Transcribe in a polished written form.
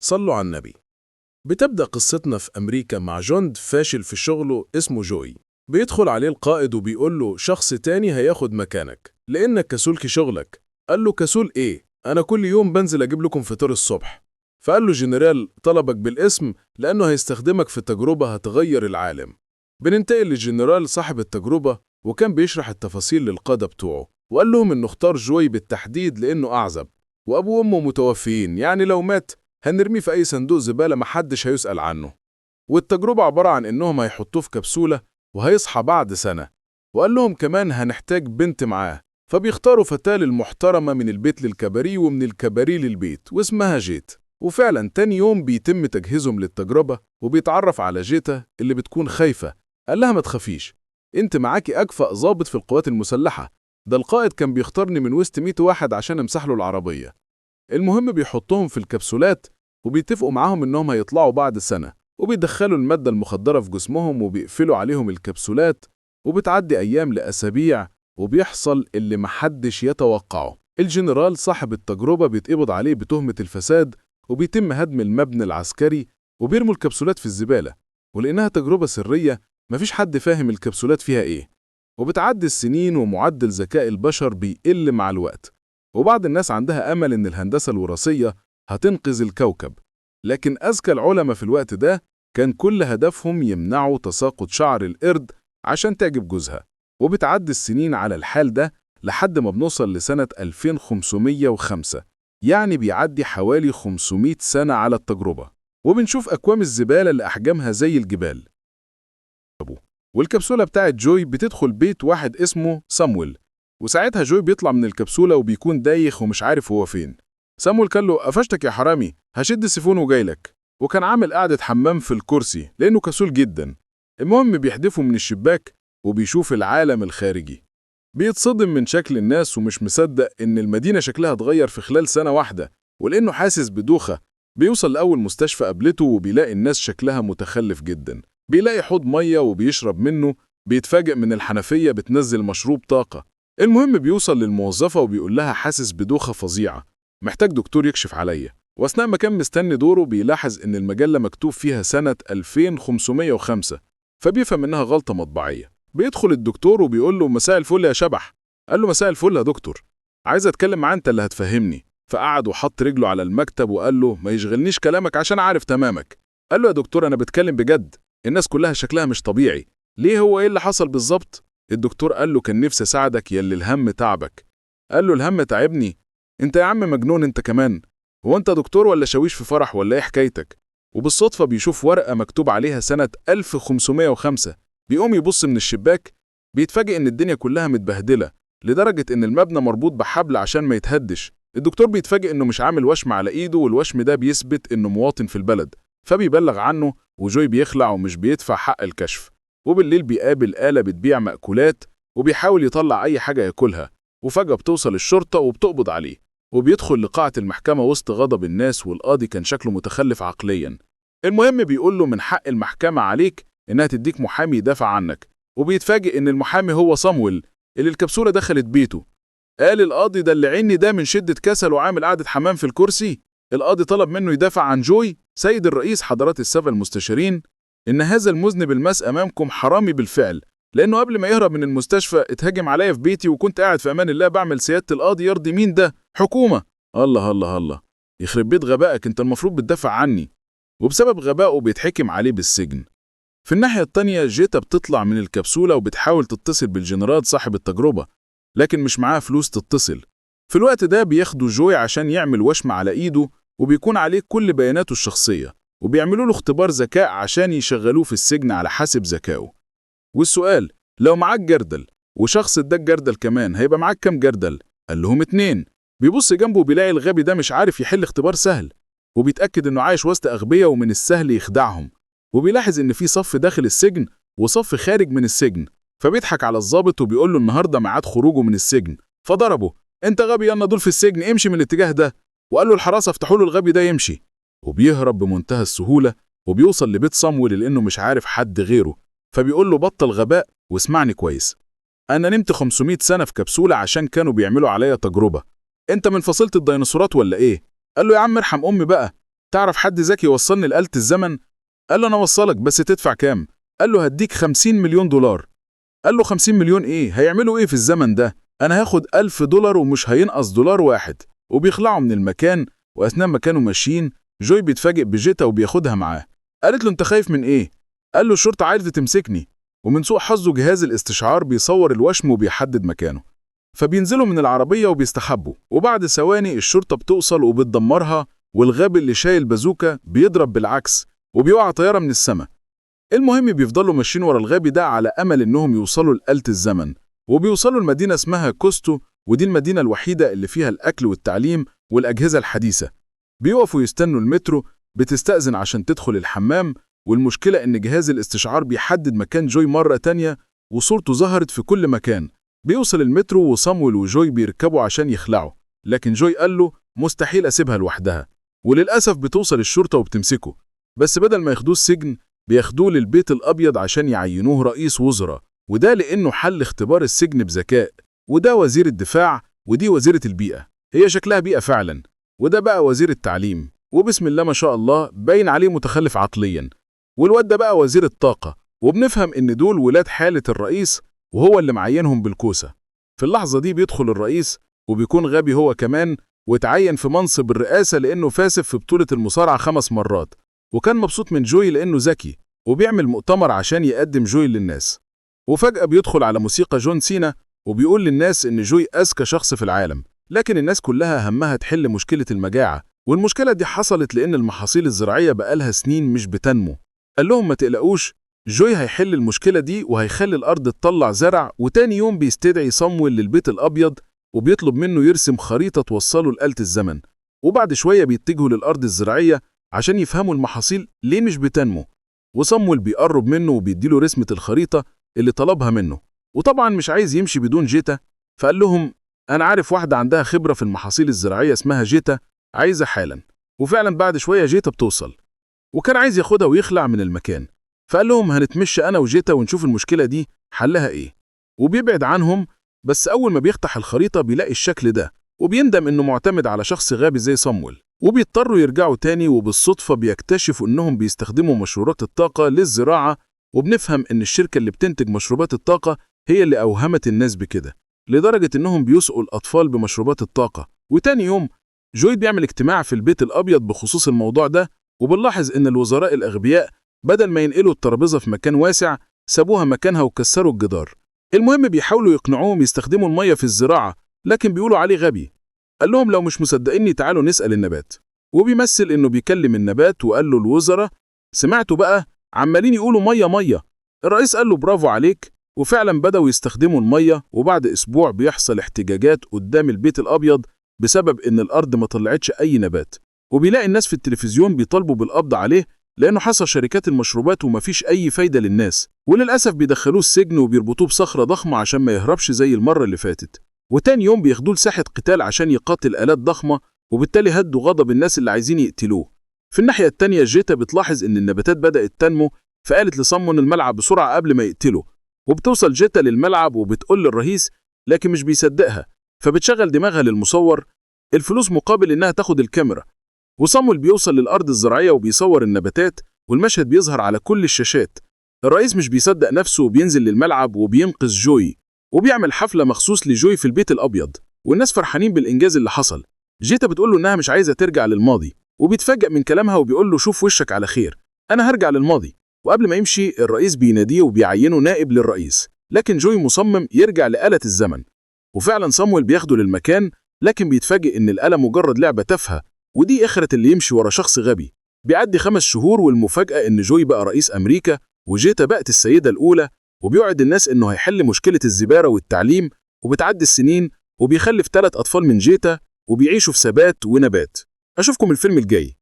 صلوا على النبي. بتبدأ قصتنا في أمريكا مع جند فاشل في شغله اسمه جوي. بيدخل عليه القائد وبيقول له شخص تاني هياخد مكانك لأنك كسول في شغلك. قال له كسول إيه؟ أنا كل يوم بنزل أجيب لكم فطار الصبح. فقال له جنرال طلبك بالاسم لأنه هيستخدمك في تجربة هتغير العالم. بننتقل للجنرال صاحب التجربة، وكان بيشرح التفاصيل للقادة بتوعه، وقال لهم إنه اختار جوي بالتحديد لأنه أعزب وأبوه وأمه متوفيين، يعني لو مات هنرميه في أي صندوق زبالة محدش هيسأل عنه. والتجربة عبارة عن إنهم هيحطوه في كبسولة وهيصحى بعد سنة. وقال لهم كمان هنحتاج بنت معاه، فبيختاروا فتاة المحترمة من البيت للكباريه ومن الكباريه للبيت، واسمها جيت. وفعلا تاني يوم بيتم تجهيزهم للتجربة، وبيتعرف على جيتا اللي بتكون خايفة. قال لها ما تخافيش، انت معاكي أكفأ ضابط في القوات المسلحة، ده القائد كان بيختارني من وسط 100 واحد عشان امسح له العربية. المهم بيحطهم في الكبسولات وبيتفقوا معاهم انهم هيطلعوا بعد سنة، وبيدخلوا المادة المخدرة في جسمهم وبيقفلوا عليهم الكبسولات. وبتعدي أيام لأسابيع وبيحصل اللي محدش يتوقعه. الجنرال صاحب التجربة بيتقبض عليه بتهمة الفساد، وبيتم هدم المبنى العسكري وبيرموا الكبسولات في الزبالة. ولأنها تجربة سرية مفيش حد فاهم الكبسولات فيها إيه. وبتعدي السنين ومعدل ذكاء البشر بيقل مع الوقت، وبعض الناس عندها أمل إن الهندسة الوراثية هتنقذ الكوكب. لكن أذكى العلماء في الوقت ده كان كل هدفهم يمنعوا تساقط شعر القرد عشان تعجب جوزها. وبتعدي السنين على الحال ده لحد ما بنوصل لسنة 2505، يعني بيعدي حوالي 500 سنة على التجربة. وبنشوف أكوام الزبالة اللي أحجامها زي الجبال. والكبسولة بتاعت جوي بتدخل بيت واحد اسمه سامويل، وساعتها جوي بيطلع من الكبسولة وبيكون دايخ ومش عارف هو فين. سامويل قال له قفشتك يا حرامي، هشد السيفون وجايلك. وكان عامل قعدة حمام في الكرسي لأنه كسول جدا. المهم بيحدفه من الشباك وبيشوف العالم الخارجي. بيتصدم من شكل الناس ومش مصدق إن المدينة شكلها اتغير في خلال سنة واحدة. ولأنه حاسس بدوخة بيوصل لأول مستشفى قابلته وبيلاقي الناس شكلها متخلف جدا. بيلاقي حوض مية وبيشرب منه، بيتفاجئ من الحنفية بتنزل مشروب طاقة. المهم بيوصل للموظفة وبيقول لها حاسس بدوخة فظيعة، محتاج دكتور يكشف عليا. وأثناء ما كان مستني دوره بيلاحظ إن المجلة مكتوب فيها سنة 2505، فبيفهم إنها غلطة مطبعية. بيدخل الدكتور وبيقول له مساء الفل يا شبح. قال له مساء الفل يا دكتور، عايز أتكلم معاه أنت اللي هتفهمني. فقعد وحط رجله على المكتب وقال له ما يشغلنيش كلامك عشان عارف تمامك. قال له يا دكتور أنا بتكلم بجد، الناس كلها شكلها مش طبيعي، ليه هو إيه اللي حصل بالظبط؟ الدكتور قال له كان نفسي أساعدك يلي الهم تعبك. قال له الهم تعبني؟ انت يا عم مجنون انت كمان، هو انت دكتور ولا شاويش في فرح ولا ايه حكايتك؟ وبالصدفة بيشوف ورقة مكتوب عليها سنة 1505. بيقوم يبص من الشباك، بيتفاجئ ان الدنيا كلها متبهدلة لدرجة ان المبنى مربوط بحبل عشان ما يتهدش. الدكتور بيتفاجئ انه مش عامل وشم على ايده، والوشم ده بيثبت انه مواطن في البلد، فبيبلغ عنه. وجوي بيخلع ومش بيدفع حق الكشف. وبالليل بيقابل آلة بتبيع مأكولات وبيحاول يطلع أي حاجة ياكلها، وفجأة بتوصل الشرطة وبتقبض عليه. وبيدخل لقاعة المحكمة وسط غضب الناس، والقاضي كان شكله متخلف عقليا. المهم بيقول له من حق المحكمة عليك إنها تديك محامي يدافع عنك. وبيتفاجئ إن المحامي هو صامويل اللي الكبسولة دخلت بيته. قال القاضي ده اللي عيني ده من شدة كسل وعامل قعدة حمام في الكرسي. القاضي طلب منه يدافع عن جوي. سيد الرئيس، حضرات السادة المستشارين، إن هذا المذنب الماس أمامكم حرامي بالفعل، لأنه قبل ما يهرب من المستشفى اتهاجم عليا في بيتي وكنت قاعد في أمان الله بعمل. سيادة القاضي يرضي مين ده؟ حكومة. الله الله الله، يخرب بيت غبائك، انت المفروض بتدافع عني. وبسبب غبائه بيتحكم عليه بالسجن. في الناحية التانية جيتا بتطلع من الكبسولة وبتحاول تتصل بالجنرال صاحب التجربة، لكن مش معاها فلوس تتصل. في الوقت ده بياخدوا جوي عشان يعمل وشم على ايده، وبيكون عليه كل بياناته الشخصية، وبيعملوا له اختبار ذكاء عشان يشغلوه في السجن على حسب ذكائه. والسؤال، لو معاك جردل وشخص اداك جردل كمان، هيبقى معاك كام جردل؟ قال لهم 2. بيبص جنبه بيلاقي الغبي ده مش عارف يحل اختبار سهل، وبيتأكد انه عايش وسط أغبياء ومن السهل يخدعهم. وبيلاحظ ان في صف داخل السجن وصف خارج من السجن، فبيضحك على الضابط وبيقول له النهارده ميعاد خروجه من السجن. فضربه، انت غبي يلا دول في السجن، امشي من الاتجاه ده. وقال له الحراسة افتحوا له الغبي ده يمشي. وبيهرب بمنتهى السهولة وبيوصل لبيت صامويل لأنه مش عارف حد غيره. فبيقول له بطل غباء واسمعني كويس، أنا نمت 500 سنة في كبسولة عشان كانوا بيعملوا عليا تجربة، أنت من فصيلة الديناصورات ولا إيه؟ قال له يا عم ارحم أمي بقى. تعرف حد ذكي يوصلني لآلة الزمن؟ قال له أنا أوصلك بس تدفع كام؟ قال له هديك 50 مليون دولار. قال له 50 مليون إيه؟ هيعملوا إيه في الزمن ده؟ أنا هاخد 1000 دولار ومش هينقص دولار واحد. وبيخلعوا من المكان، وأثناء ما كانوا ماشيين جوي بيتفاجئ بجيتا وبياخدها معاه. قالت له أنت خايف من إيه؟ قال له الشرطة عايزة تمسكني. ومن سوء حظه جهاز الاستشعار بيصور الوشم وبيحدد مكانه. فبينزلوا من العربية وبيستخبوا، وبعد ثواني الشرطة بتوصل وبتدمرها، والغبي اللي شايل بازوكا بيضرب بالعكس وبيقع طيارة من السماء. المهم بيفضلوا ماشيين ورا الغبي ده على أمل إنهم يوصلوا لآلة الزمن، وبيوصلوا لمدينة اسمها كوستو، ودي المدينة الوحيدة اللي فيها الأكل والتعليم والأجهزة الحديثة. بيقفوا يستنوا المترو، بتستأذن عشان تدخل الحمام، والمشكلة إن جهاز الاستشعار بيحدد مكان جوي مرة تانية، وصورته ظهرت في كل مكان. بيوصل المترو وصامويل وجوي بيركبوا عشان يخلعوا، لكن جوي قال له مستحيل أسيبها لوحدها. وللأسف بتوصل الشرطة وبتمسكه، بس بدل ما ياخدوه السجن بياخدوه للبيت الأبيض عشان يعينوه رئيس وزراء، وده لأنه حل اختبار السجن بذكاء. وده وزير الدفاع، ودي وزيرة البيئة، هي شكلها بيئة فعلا. وده بقى وزير التعليم، وبسم الله ما شاء الله باين عليه متخلف عقليا. والواد ده بقى وزير الطاقة، وبنفهم إن دول ولاد حالة الرئيس وهو اللي معينهم بالكوسة. في اللحظة دي بيدخل الرئيس، وبيكون غبي هو كمان، واتعين في منصب الرئاسة لأنه فاز في بطولة المصارعة 5 مرات، وكان مبسوط من جوي لأنه ذكي، وبيعمل مؤتمر عشان يقدم جوي للناس. وفجأة بيدخل على موسيقى جون سينا وبيقول للناس إن جوي أذكى شخص في العالم، لكن الناس كلها همها تحل مشكلة المجاعة، والمشكلة دي حصلت لأن المحاصيل الزراعية بقالها سنين مش بتنمو. قال لهم ما تقلقوش، جوي هيحل المشكلة دي وهيخلي الأرض تطلع زرع. وتاني يوم بيستدعي صامويل للبيت الأبيض وبيطلب منه يرسم خريطة توصله لآلة الزمن. وبعد شوية بيتجهوا للأرض الزراعية عشان يفهموا المحاصيل ليه مش بتنمو، وصامويل بيقرب منه وبيديله رسمة الخريطة اللي طلبها منه. وطبعا مش عايز يمشي بدون جيتا، فقال لهم أنا عارف واحدة عندها خبرة في المحاصيل الزراعية اسمها جيتا، عايزة حالا. وفعلا بعد شوية جيتا بتوصل، وكان عايز ياخدها ويخلع من المكان، فقال لهم هنتمشى أنا وجيتا ونشوف المشكلة دي حلها إيه. وبيبعد عنهم، بس أول ما بيفتح الخريطة بيلاقي الشكل ده، وبيندم إنه معتمد على شخص غبي زي صامويل. وبيضطروا يرجعوا تاني، وبالصدفة بيكتشفوا إنهم بيستخدموا مشروبات الطاقة للزراعة، وبنفهم إن الشركة اللي بتنتج مشروبات الطاقة هي اللي أوهمت الناس بكده، لدرجة إنهم بيسقوا الأطفال بمشروبات الطاقة. وتاني يوم جوي بيعمل اجتماع في البيت الأبيض بخصوص الموضوع ده، وبنلاحظ إن الوزراء الأغبياء بدل ما ينقلوا الترابيزة في مكان واسع سابوها مكانها وكسروا الجدار. المهم بيحاولوا يقنعوهم يستخدموا المية في الزراعة، لكن بيقولوا عليه غبي. قال لهم لو مش مصدقيني تعالوا نسأل النبات. وبيمثل إنه بيكلم النبات، وقال له الوزراء سمعتوا بقى عمالين يقولوا مية مية. الرئيس قال له برافو عليك، وفعلا بدأوا يستخدموا المية. وبعد أسبوع بيحصل احتجاجات قدام البيت الأبيض بسبب إن الأرض ما طلعتش أي نبات، وبيلاقي الناس في التلفزيون بيطالبوا بالقبض عليه لأنه حصر شركات المشروبات ومفيش أي فايدة للناس. وللأسف بيدخلوه السجن وبيربطوه بصخرة ضخمة عشان ما يهربش زي المرة اللي فاتت. وتاني يوم بياخدوه لساحة قتال عشان يقاتل آلات ضخمة، وبالتالي هدوا غضب الناس اللي عايزين يقتلوه. في الناحية التانية جيتا بتلاحظ إن النباتات بدأت تنمو، فقالت لصمون الملعب بسرعة قبل ما يقتله. وبتوصل جيتا للملعب وبتقول للرئيس، لكن مش بيصدقها، فبتشغل دماغها للمصور الفلوس مقابل إنها تاخد الكاميرا. وصامويل بيوصل للأرض الزراعية وبيصور النباتات، والمشهد بيظهر على كل الشاشات. الرئيس مش بيصدق نفسه وبينزل للملعب وبينقذ جوي، وبيعمل حفلة مخصوص لجوي في البيت الأبيض، والناس فرحانين بالإنجاز اللي حصل. جيتا بتقول له إنها مش عايزة ترجع للماضي، وبيتفاجأ من كلامها وبيقول له شوف وشك على خير، أنا هرجع للماضي. وقبل ما يمشي الرئيس بيناديه وبيعينه نائب للرئيس، لكن جوي مصمم يرجع لآلة الزمن. وفعلا صامويل بياخده للمكان، لكن بيتفاجئ إن الآلة مجرد لعبة تافهة، ودي آخرة اللي يمشي ورا شخص غبي. بيعدي 5 شهور، والمفاجأة إن جوي بقى رئيس أمريكا، وجيتا بقت السيدة الأولى، وبيوعد الناس إنه هيحل مشكلة الزبالة والتعليم. وبتعدي السنين وبيخلف 3 أطفال من جيتا، وبيعيشوا في ثبات ونبات. أشوفكم الفيلم الجاي.